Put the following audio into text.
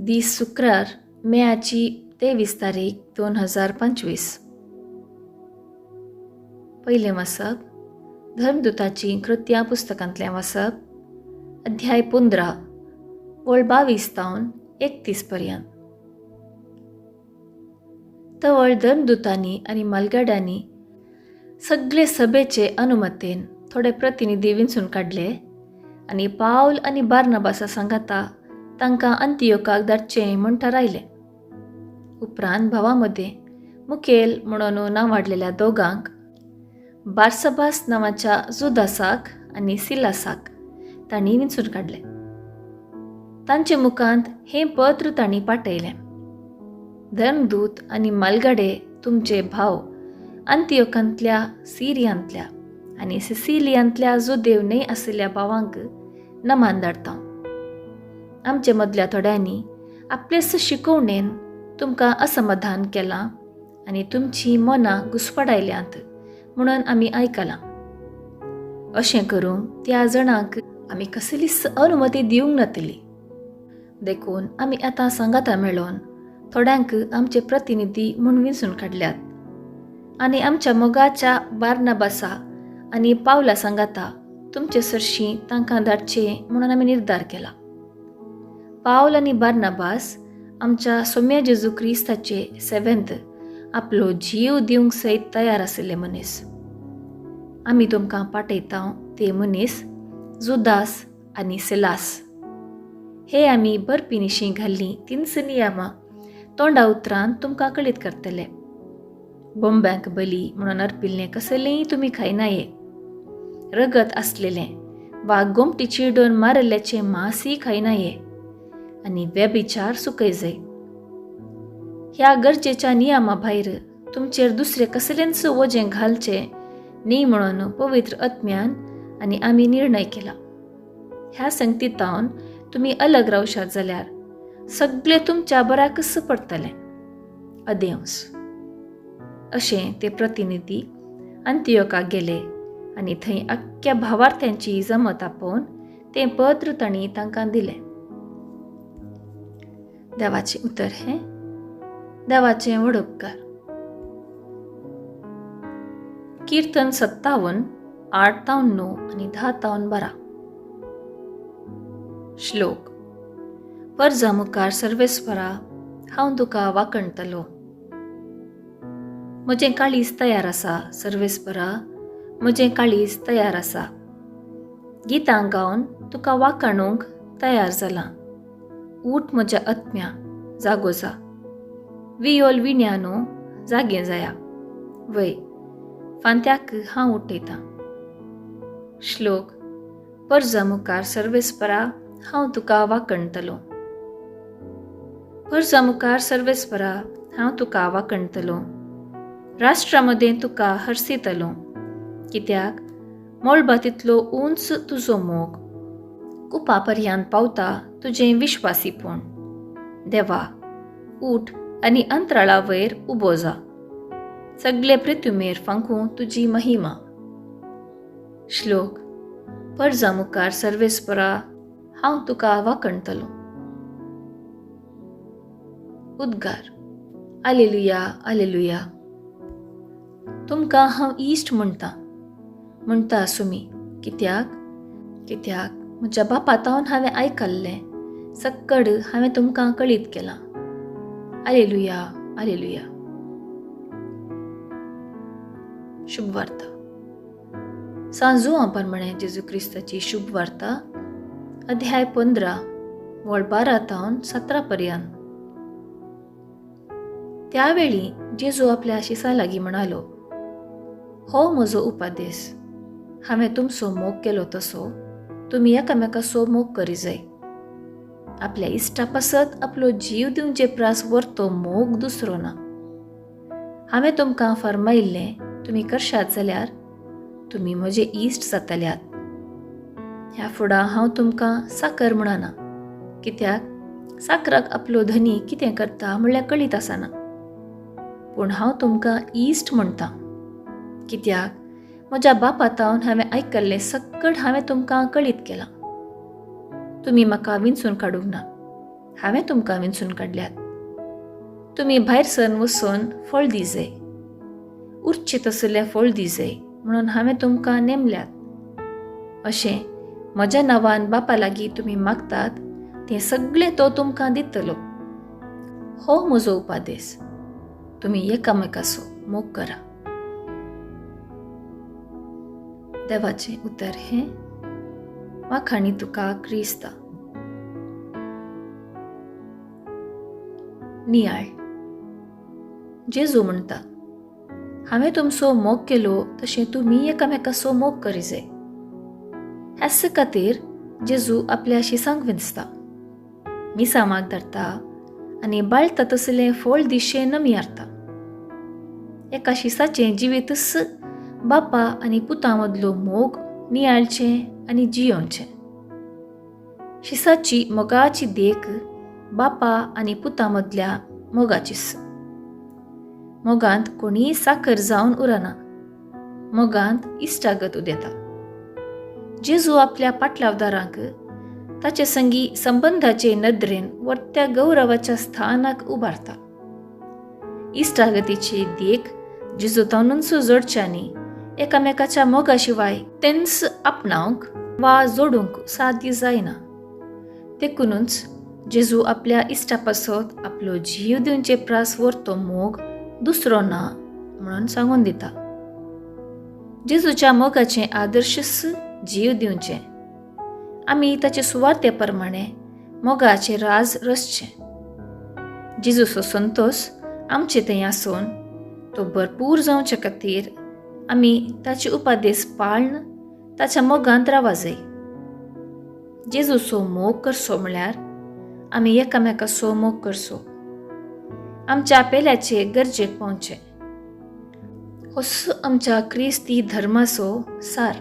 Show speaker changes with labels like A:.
A: दीस शुक्रार मेयाची 23 तारीख 2025. पयलें वाचप धर्मदुताचीं कृत्यां पुस्तकांतलें वाचप, अध्याय 15 वळ 22 तावन 31 पर्यंत. तवळ धर्मदुतांनी आनी मालगाड्यांनी सगळे सभेचे अनुमतेन थोडे प्रतिनिधी विंचून काडले आनी पावल आनी बार्नाबासा सांगाता तांकां अंतियोकाक धाडचें म्हूण थारायलें. उपरांत भावां मदें मुखेल म्हणून नांवाडलेल्या दोगांक, बार्सबास नांवाच्या जुदासाक आनी सिलासाक तांणी विंचून काडले. तांचे मुखांत हें पत्र तांणी पाठयलें. धर्मदूत आनी मालगाडे तुमचे भाव अंतियोकांतल्या, सिरियांतल्या आनी सिसिलियांतल्या जुदेव न्हय आशिल्ल्या भावांक नमान धाडटा. आमचे मदल्या थोड्यांनी आपलेच शिकोवणेन तुमकां असमाधान केलां आनी तुमचीं मनां घुस्पडायल्यांत म्हणून आमी आयकलां. अशें करूंक त्या जाणांक आमी कसलीच अनुमती दिवंक नातली. देखून आमी आतां सांगाता मेळोन थोड्यांक आमचे प्रतिनिधी म्हूण विंचून काडल्यात आनी आमच्या मोगाच्या बार्नाबासा आनी पावला सांगाता तुमचे सरशीं तांकां धाडचें म्हणून आमी निर्धार केला. पावल आनी बार्नाबास आमच्या सोम्या जेजू क्रिस्ताचे सेवेंत आपलो जीव दिवंक सयत तयार आशिल्ले मनीस. आमी तुमकां पाठयता ते मनीस जुदास आनी सिलास. हे आमी बरपिनिशीं घाल्लीं तिनस नियमां तोंडा उतरान तुमकां कळीत करतले. बोंब्यांक बली म्हणून अर्पिल्लें कसलेंय तुमी खायनाये. रगत आसलेलें वा गोमटी चिरडून मारिल्ल्याचें मांसूय खायनाये आनी व्यभिचार चुकय जाय. ह्या गरजेच्या नियमा भायर तुमचेर दुसरे कसलेंच वजें घालचें न्ही म्हणून पवित्र आत्म्यान आनी आमी निर्णय केला. ह्या संगतीतावन तुमी अलग रावशात जाल्यार सगळे तुमच्या बऱ्याकच पडटलें. अदेंस. अशें ते प्रतिनिधी अंतियोकाक गेले आनी थंय आख्ख्या भावार्थ्यांची जमत आपोवन तें पत्र तांणी तांकां दिलें. देवाचें उतर हें. देवाचें व्हड उपकार. किर्तन 57, 8 तावन 9 आनी 10 तावन 12. श्लोक. परजा मुखार सर्वेस्वरा हांव तुका वाकणतलो. म्हजें काळीज तयार आसा सर्वेस्वरा, म्हजें काळीज तयार आसा. गितां गावन तुका वाकाणूंक तयार जालां. ऊठ म्हज्या आत्म्या, जागो जा. वियोल विण्यानो जागे जाया. वय फांत्याक हांव उठयतां. श्लोक. परजा मुखार सर्वेस्परा हांव तुका वाकणतलो. परजा मुखार सर्वेस्परा हांव तुका वाकणतलो. राष्ट्रा मदें तुका हरसितलो. कित्याक मळबा तितलो उंच तुजो मोग, कुपा पर्यांत पावता तुजें विश्वासीपण. देवा, उठ आनी अंतराळा वयर उबो जा. सगळे पृथ्वीमेर फांकूं तुजी महिमा. श्लोक. परजा मुखार सर्वेस्परा हांव तुका वाकणतलो. उद्गार. आलेलुया, आलेलुया. तुमकां हांव इश्ट म्हणटा म्हणटा सुमी. कित्याक कित्याक म्हज्या बापा तावन हांवें आयकल्लें सक्कड हांवें तुमकां कळीत केलां. आलेलुया, आलेलुया. शुभ वार्ता. सांजू प्रमाणे जेजू क्रिस्ताची शुभ वार्ता, अध्याय 15, वळ 12 तावन 17 पर्यंत. त्यावेळी जेजू आपल्या शिसा लागीं म्हणालो, हो म्हजो उपादेस, हांवें तुमचो मोग केलो तसो तुमी एकामेकाचो मोग करी जाय. आपल्या इश्टा पासत आपलो जीव दिवचे प्रास व्हरतो मोग दुसरो ना. हांवें तुमकां फर्मायिल्लें तुमी करशात जाल्यार तुमी म्हजे इश्ट जातल्यात. ह्या फुडां हांव तुमकां साकर म्हणना, कित्याक साकराक आपलो धनी कितें करता म्हणल्यार कळीत आसना. पूण हांव तुमकां इश्ट म्हणटा, कित्याक म्हज्या बापा तावन हांवें आयकल्लें सक्कड हांवें तुमकां कळीत केलां. तुमी म्हाका विंचून काडूंक ना, हांवें तुमकां विंचून काडल्यात. तुमी भायर सरन वचून फळ दिजय, उरचें तसलें फळ दिजय म्हणून हांवें तुमकां नेमल्यात. अशें म्हज्या नांवान बापा लागीं तुमी मागतात तें सगळें तो तुमकां दितलो. हो म्हजो उपादेस, तुमी एकामेकाचो मोग करा. देवाचें उतर हें. वाखाणी तुका क्रिस्ता. नियाळ. जेजू म्हणटा, हांवें तुमचो मोग केलो तशें तुमी एकामेकाचो मोग करिजय. ह्याच खातीर जेजू आपल्या शिसांक विंचता, मिसामाक धरता आनी बाळता तसलें फळ दिशें नमियारता. एका शिसाचें जिवीतच बापा आनी पुता मदलो मोग नियाळचें आनी जियोवचें. शिसाची मोगाची देख बापा आनी पुता मदल्या मोगाचीच. मोगांत कोणीय साखर जावन उरना, मोगांत इश्टागत उदेता. जेजू आपल्या पाटलावदारांक ताचे संगी संबंधाचे नदरेन वर्त्या गौरवाच्या स्थानाक उबारता. इश्टागतीची देख जेजू ताणूनच जोडच्यांनी एकामेकाच्या मोगा शिवाय तेंच आपणावंक वा जोडूंक साध्य जायना. देखूनच जेजू आपल्या इश्टा पासत आपलो जीव दिवचे प्रास व्हरतो मोग दुसरो ना म्हणून सांगून दिता. जेजूच्या मोगाचें आदर्शच जीव दिवचें. आमी ताचे सुवाते प्रमाणे मोगाचें राज रचचें. जेजूचो संतोश आमचे थंय आसून तो भरपूर जावचे खातीर आमी ताचे उपादेस पाळन ताच्या मोगांत रावा जाय. जेजूचो मोग करचो म्हळ्यार आमी एकामेकाचो मोग करचो, आमच्या पेल्याचे गरजेक पावचें. होच आमच्या क्रिस्ती धर्माचो सार.